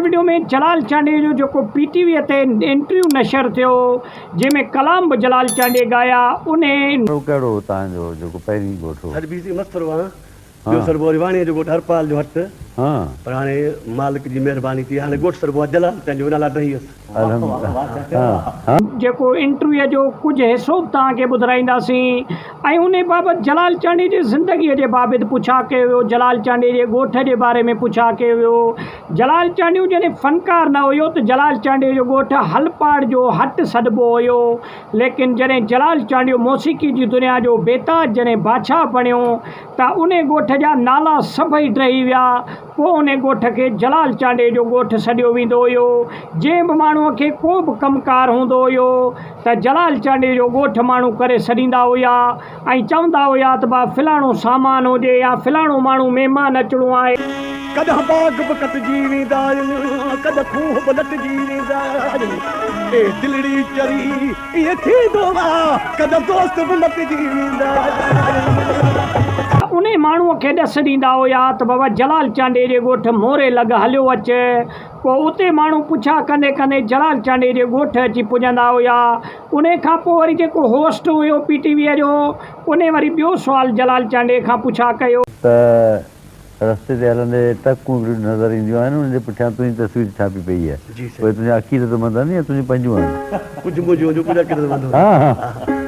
Video ۾ جلال چانڊيي جو جيڪو P ٽي V تي انٽرويو نشر ٿيو جنهن ۾ ڪلام به جلال چانڊيي ڳايا انهي. ڪهڙو ڪهڙو هو توهان جو جيڪو پهرين ڳوٺ هو؟ سڏ بي سي مسترو آهيان ٻيو سربو وري واڻيي جو ڳوٺ هرپال جو هٽ پر هاڻي مالڪ جي مهرباني ٿي هاڻي ڳوٺ سربو آهي جلال چانڊيو نالا ڊهي ويس. جيڪو انٽرويو جو ڪجهه حصو به توهان کي ٻڌرائينداسين ۽ انهي بابت جلال چانڊيي جي زندگي جي بابت پڇا ڪيو ويو جلال چانڊيي جي ڳوٺ جي باري ۾ پڇا ڪيو ويو جلال چانڊيو جڏهن فنڪار نه هيو ته جلال چانڊيي جو ڳوٺ هلپاڙ جو هٽ سڏبو هيو ليڪن جڏهن جلال چانڊيو موسيقي جي دنيا جو بيتاج جڏهن بادشاهه بڻيو ته انهي ڳوٺ جا نالا سڀئي ڊهي ويا. پوء انهي ڳوٺ کي جلال چانڊيي جو ڳوٺ سڏيو ويندو هيو. جنهن به ماڻهوء کي ڪو به ڪم ڪار هوندو هيو ته جلال چانڊيي جو ڳوٺ ماڻهو ڪري سڏيندا هيا ۽ چوندا هيا ته با فلاڻو سامان هجي يا فلاڻو ماڻهو مهمان اچڻو آهي. ڪڏهن باغ به ڪٽجي ويندا آهن، ڪڏهن کوهه به لٽجي ويندا آهن. اي دلڙي چري! ائين ٿيندو آ ڪڏهن دوست به مٽجي ويندا آهن. انهي ماڻهوء کي ڏس ڏيندا هيا ته بابا جلال چانڊيي جي ڳوٺ موري لڳ هليو اچ. پوء اتي ماڻهو پڇا ڪندي ڪندي جلال چانڊيي جي ڳوٺ اچي پڄندا هيا. انهي کان پوء وري جيڪو هوسٽ هيو پي ٽي ويء جو انهي وري ٻيو سوال جلال چانڊيي کان پڇا ڪيو. ته رستي تي هلندي ٽرڪون هڪڙيون نظر اينديون آهن، انهن جي پٺيان تنهنجي تصوير ڇاپي پئي آهي. اهي تنهنجا عقيدتمند آهن يا تنهنجون پنهنجون آهن؟ ڪجهه منهنجون هونديون، ڪجهه عقيدتمند هوندا.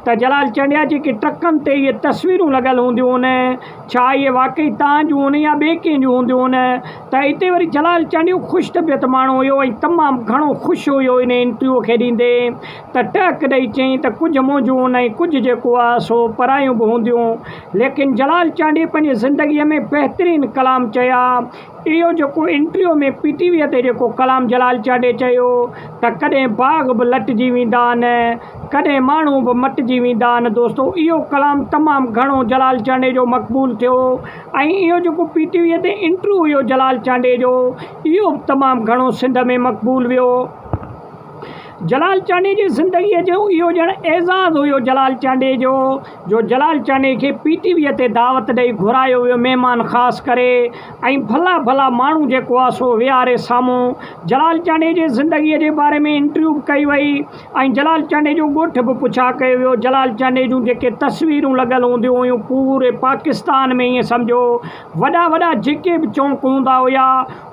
ته جلال چنڊيا جيڪي ٽرڪن تي اهي تصويرون لڳل هونديون هن، ڇا اهي واقعي توهان جون هن يا ٻئي ڪنهن جون هونديون هن؟ ته اتي وري جلال چانڊيو خوش طبيعت ماڻهو هيو ۽ تمام گهڻو خوش هيو ان انٽرويو کي ڏيندي ته ٽهڪ ڏئي چيائين ته ڪجهه منهنجون هن ۽ ڪجهه جيڪو آهي سو پرايون به هونديون. ليڪن جلال چانڊيي پنهنجي زندگيء ۾ بهترين ڪلام چيا. اهو جيڪو انٽريو ۾ پي ٽي ويء تي جيڪو ڪلام جلال چانڊيي چيو ته ڪڏهن باغ به لٽجي ويندا آهن، ڪڏهن ماڻهو به مٽجي ويندا آهن دوستو اهو ڪلام تمام گهڻو جلال چانڊيي جو مقبول ٿيو ۽ اهو جيڪو پي ٽي ويء تي انٽريو هيو جلال چانڊيي جو اهو به تمام گهڻو سنڌ ۾ مقبول ويو. جلال چانڊيي جي زندگيء جو اهو ڄڻ اعزاز هيو جلال چانڊيي جو جو جلال چانڊيي کي پي ٽي ويء تي دعوت ڏئي گهرايو ويو مهمان خاص ڪري ۽ ڀلا ڀلا ماڻهو جيڪو آ سو ويهاري سامهون جلال چانڊيي جي زندگيء جي باري ۾ انٽرويو به ڪئي وئي ۽ جلال چانڊيي جو ڳوٺ به پڇا ڪيو ويو جلال چانڊيي جون جيڪي تصويرون لڳل هونديون هيون پوري پاڪستان ۾ ائين سمجهو وڏا وڏا جيڪي به چونڪ هوندا هيا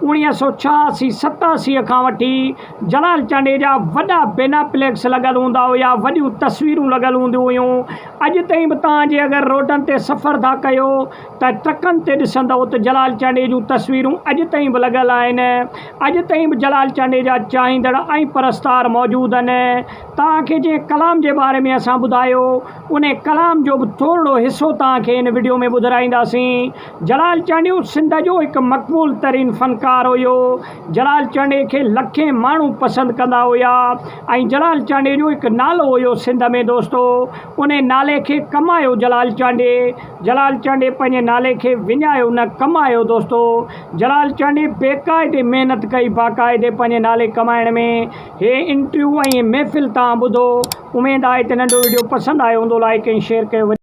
اوڻيهه سو ڇهاسي ستاسيء کان وٺي جلال چانڊيي جا وڏا بيناپليڪس لڳل هوندا هيا، وڏيون تصويرون لڳل هونديون هيون. اڄ تائين به توهان جي اگر روڊن تي سفر ٿا ڪيو ته ٽرڪن تي ڏسندؤ ته جلال چانڊيي جون تصويرون اڄ تائين به لڳل آهن. اڄ تائين به جلال چانڊيي جا چاهيندڙ ۽ پرستار موجود آهن. توهان کي جنهن ڪلام جي باري ۾ اسان ٻڌايو، انهي ڪلام جو به ٿورڙو حصو توهان کي هن وڊيو ۾ ٻڌرائينداسين. جلال چانڊيو سنڌ جو هڪ مقبول ترين فنڪار هيو. جلال چانڊيي کي لکين ماڻهو پسند ڪندا هيا ۽ جلال چانڊيي جو هڪ نالو هيو سنڌ ۾ دوستو انهي نالي کي ڪمايو جلال چانڊيي جلال چانڊيي پنهنجي نالي کي وڃايو نه ڪمايو دوستو جلال چانڊيي بيقاعدي محنت ڪئي باقاعدي پنهنجي نالي ڪمائڻ ۾ هي انٽريو ۽ محفل تان ٻڌو اميد آهي ته ننڍو وڊيو پسند آيو هوندو لائيڪ ۽ شيئر ڪيو.